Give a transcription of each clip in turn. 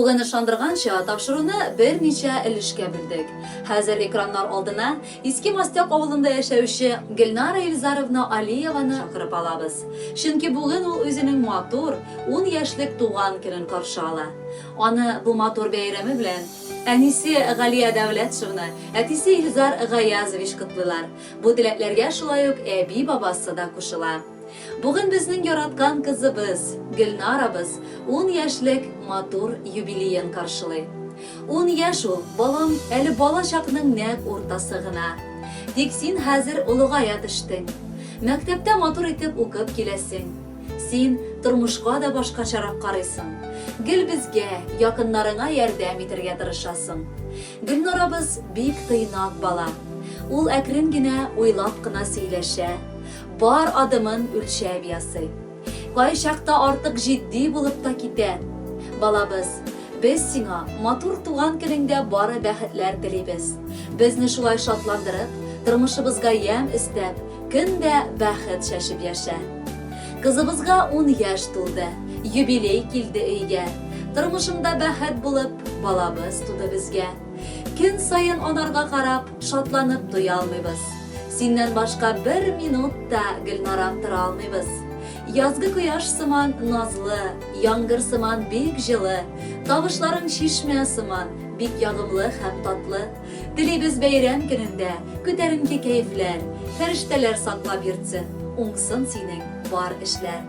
Бүген ышандырганча, тапшыруны берничә өлешкә бүлдек. Хәзер экраннар алдына Иске Мостяк авылында яшәүче Гөлнара Илзаровна Алиеваны чакырып алабыз. Чөнки бүген ул үзенең матур, ун яшьлек туган көнен каршы ала. Аны бу матур бәйрәме белән әнисе Галия Дәүләтшевна, әтисе Илзар Гаязович котлыйлар. Бу теләкләргә шулай ук әби-бабасы да кушыла. Бүген безнең яраткан кызыбыз, Гөлнарабыз ун яшьлек матур юбилеен каршылый. Ун яшь ул, балам, әле бала чакның нәкъ уртасы гына. Тик син хәзер олыгая төштең. Мәктәптә матур итеп укып киләсең. Син тормышка да башкачарак карыйсың. Гел безгә, якыннарыңа ярдәм итәргә тырышасың. Гөлнарабыз бик тыйнак бала. Ул әкрен генә, уйлап кына сөйләшә. Бар адымын үлчәп ясый. Кайчакта артык җитди булып та китә. Балабыз, без сиңа матур туган көнеңдә бары бәхетләр телибез. Безне шулай шатландырып, тормышыбызга ямь өстәп, көн дә бәхет чәчеп яшә. Кызыбызга ун яшь тулды, юбилей килде өйгә. Тормышыңда бәхет булып, балабыз туды безгә. Көн саен анарга карап, шатланып туя алмыйбыз. Синнән башка бер минут та Гөлнарам тора алмыйбыз. Язгы кояш сыман назлы, яңгыр сыман бик җылы, тавышларың чишмә сыман, бик ягымлы һәм татлы. Телибез бәйрәм көнеңдә күтәренке кәефләр, фәрештәләр саклап йөртсен, уңсын синең бар эшләр.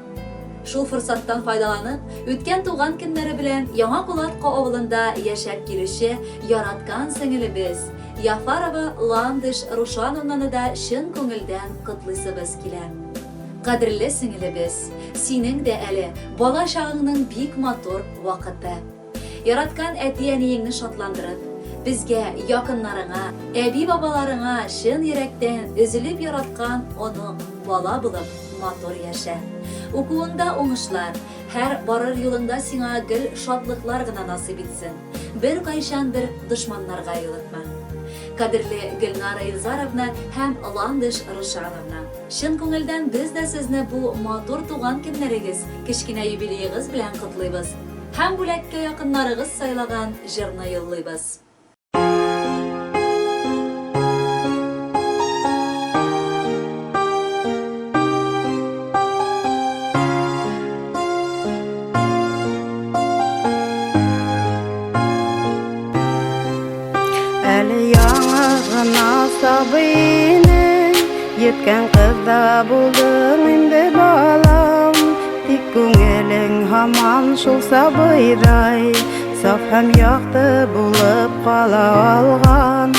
Шул форсаттан файдаланып, үткән туган көннәре белән Яңа Кулатка авылында яшәп килүче яраткан сеңелебез Яфарова Ландыш Рушановнаны да чын күңелдән котлыйсыбыз килә. Кадерле сеңелебез, синең дә әле бала чагыңның бик матур вакыты. Яраткан әти-әниеңне шатландырып, безгә, якыннарыңа, әби-бабаларыңа чын йөрәктән өзелеп яраткан онык, бала булып матур яшә. Укуыңда уңышлар, һәр барыр юлыңда сиңа гел шатлыклар гына насыйп итсен. Беркайчан бер дошманнарга юлыкма. Кадерле Гөлнара Илзаровна һәм Ландыш Рушановна! Чын күңелдән без дә сезне бу матур туган көннәрегез, кечкенә юбилеегыз белән котлыйбыз. Һәм бүләккә якыннарыгыз сайлаган җырны юллыйбыз. Әле яңа гына сабый инең, Йөткән кыз да булдың инде балам. Тик күңелең һаман шул сабыйдай, Саф һәм якты булып кала алган.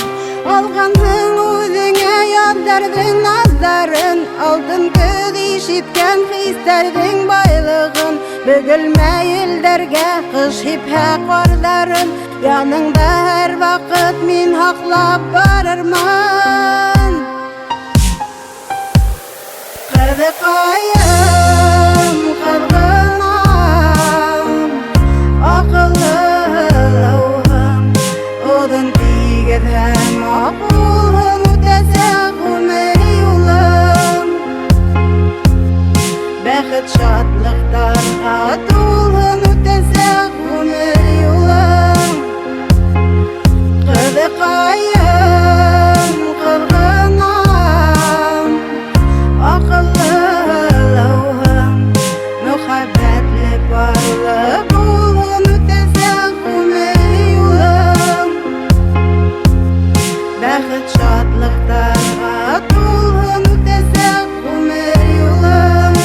Алгансың үзеңә язларның назларын, Алтын көз ишеткән хисләрнең байлыгын, Бөгелмә елләргә кыш һипһә карларын, Яныңда һәрвакыт мин һаклап барырмын. Кызыкаем, кызгынам, акыллы озын тигез һәм ак булсын үтәсә гомер юлым. Бәхет шатлыктарга тулсын үтәсә гомер юлым. Кызыкаем, кызгынам, акыллы лауһым, мөхәббәтле парлы булсын үтәсә гомер юлым. Бәхет шатлыктарга тулсын үтәсә гомер юлым.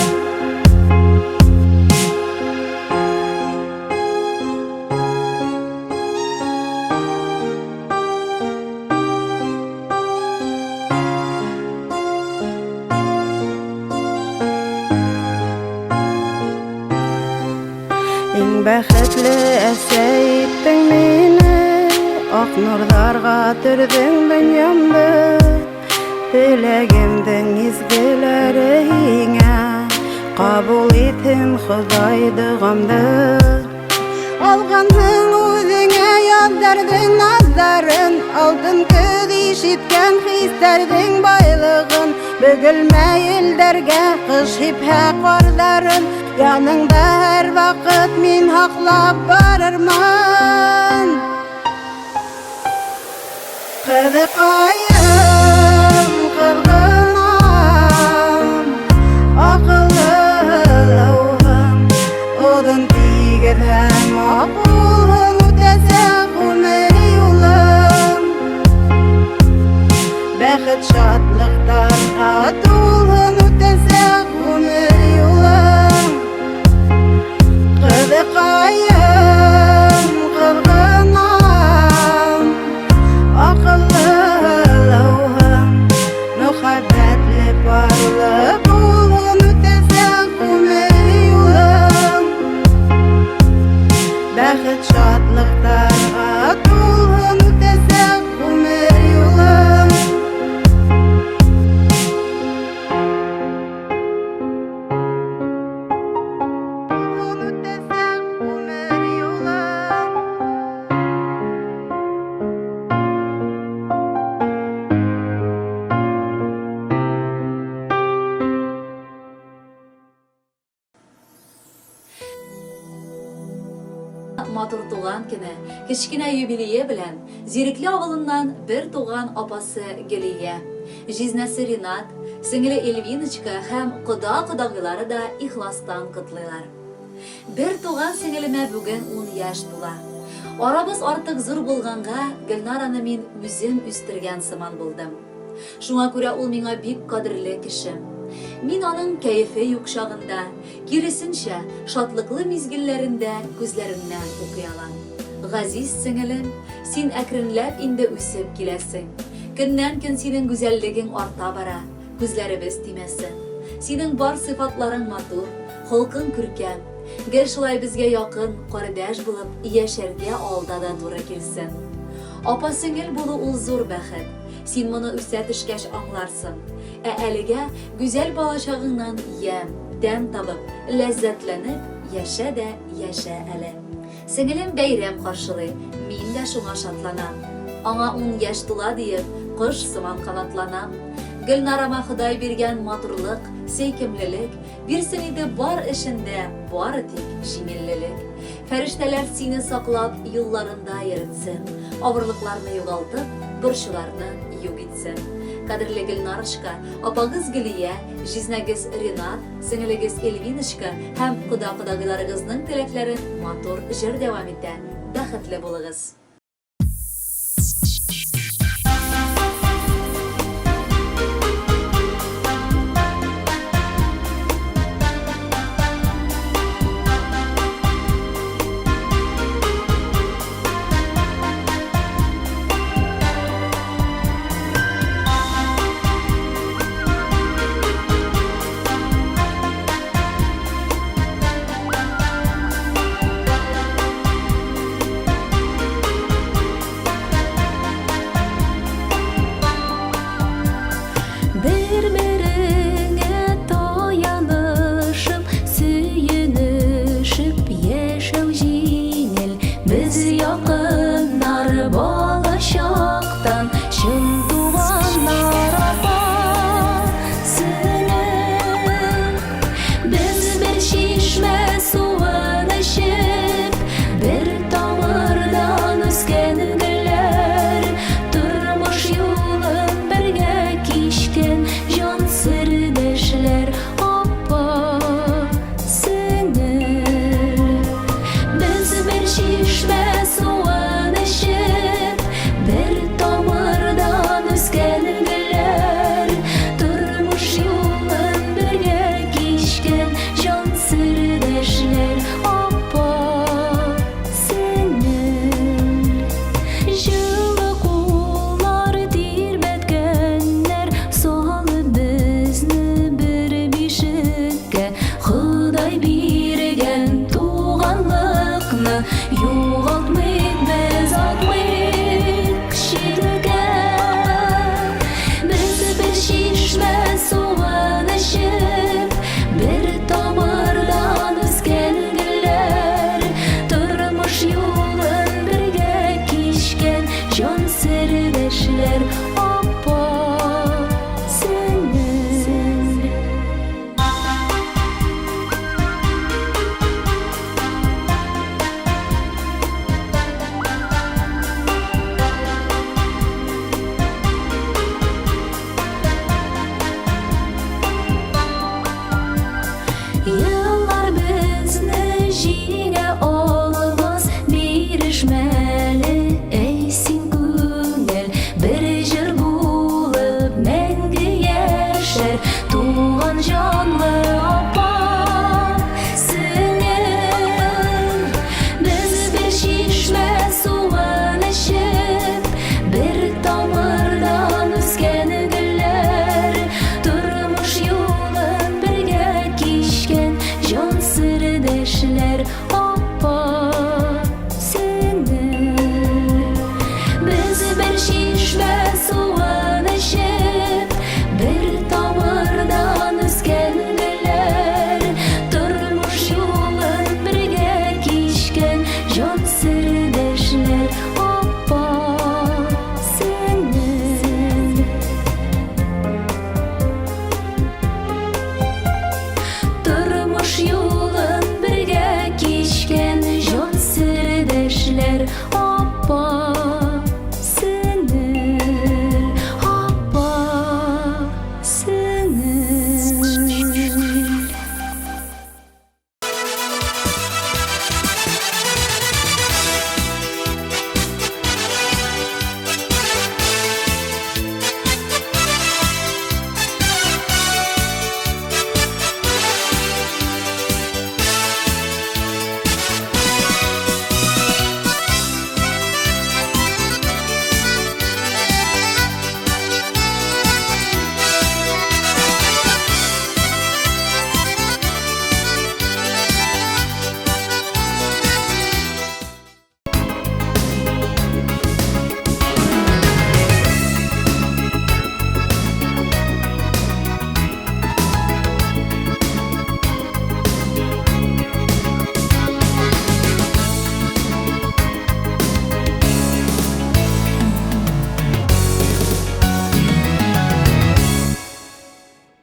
Иң бәхетле әсә иттең мине, Ак нурларга төрдең дөньямды. Теләгемдең изгеләре һиңә, Кабул итһен Ходай догамды. Алгансың үзеңә язларның назларын. язларын, Алтын көз ишеткән хисләрнең байлыгын, Бөгелмә елләргә кыш һипһә карларын, Яныңда һәрвакыт мин һаклап барырмын. Кызыкаем, кызгынам, Акыллы озын тигез һәм ак булсын үтәсә гомер юлым. Бәхет шатлыктарга тулсын үтәсә гомер юлым. Кызыкаем, кызгынам, Акыллы лауһым, Мөхәббәтле парлы булсын үтәсә гомер юлым. Бәхет шатлыктарга тулсын үтәсә гомер юлым. Тулсын үтәсә гомер юлым. Матур туган көне, кечкенә юбилее белән Зирекле авылыннан бер туган апасы Гөлия, җизнәсе Ринат, сеңеле Эльвиночка һәм кода-кодагыйлары да ихластан котлыйлар. Бер туган сеңелемә бүген ун яшь тула. Арабыз артык зур булганга, Гөлнараны мин үзем үстергән сыман булдым. Шуңа күрә ул миңа бик кадерле кеше. Мин аның кәефе юк чагында, киресенчә, шатлыклы мизгелләрендә күзләремнән укый алам. Газиз сеңелем, син әкренләп инде үсеп киләсең. Көннән-көн синең гүзәллегең арта бара, күзләребез тимәсен. Синең бар сыйфатларың матур, холкың күркәм. Гел шулай безгә якын, кардәш булып яшәргә алда да туры килсен. Апа-сеңел булу ул зур бәхет. Син моны үсә төшкәч аңларсың. Ә әлегә гүзәл балачагыңнан ямь, тәм табып, ләззәтләнеп яшә дә яшә әле. Сеңелем бәйрәм каршылый, мин дә шуңа шатланам. Аңа ун яшь тула диеп, кош сыман канатланам. Гөлнарама Ходай биргән матурлык, сөйкемлелек, бирсен иде бар эшендә бары тик җиңеллелек. Фәрештәләр сине саклап, юлларында йөретсен, авырлыкларны югалтып, борчуларны юк итсен. Кадерле Гөлнарочка, апагыз Гөлия, җизнәгез Ренат, сеңелегез Эльвиночка һәм кода-кодагыйларыгызның теләкләрен матур җыр дәвам итә. Бәхетле булыгыз! Гөлләр апа сеңел. Еллар безне җиңә алмас, бирешмәле, әй син күңел, бер җыр булып мәңге яшәр туган җанлы.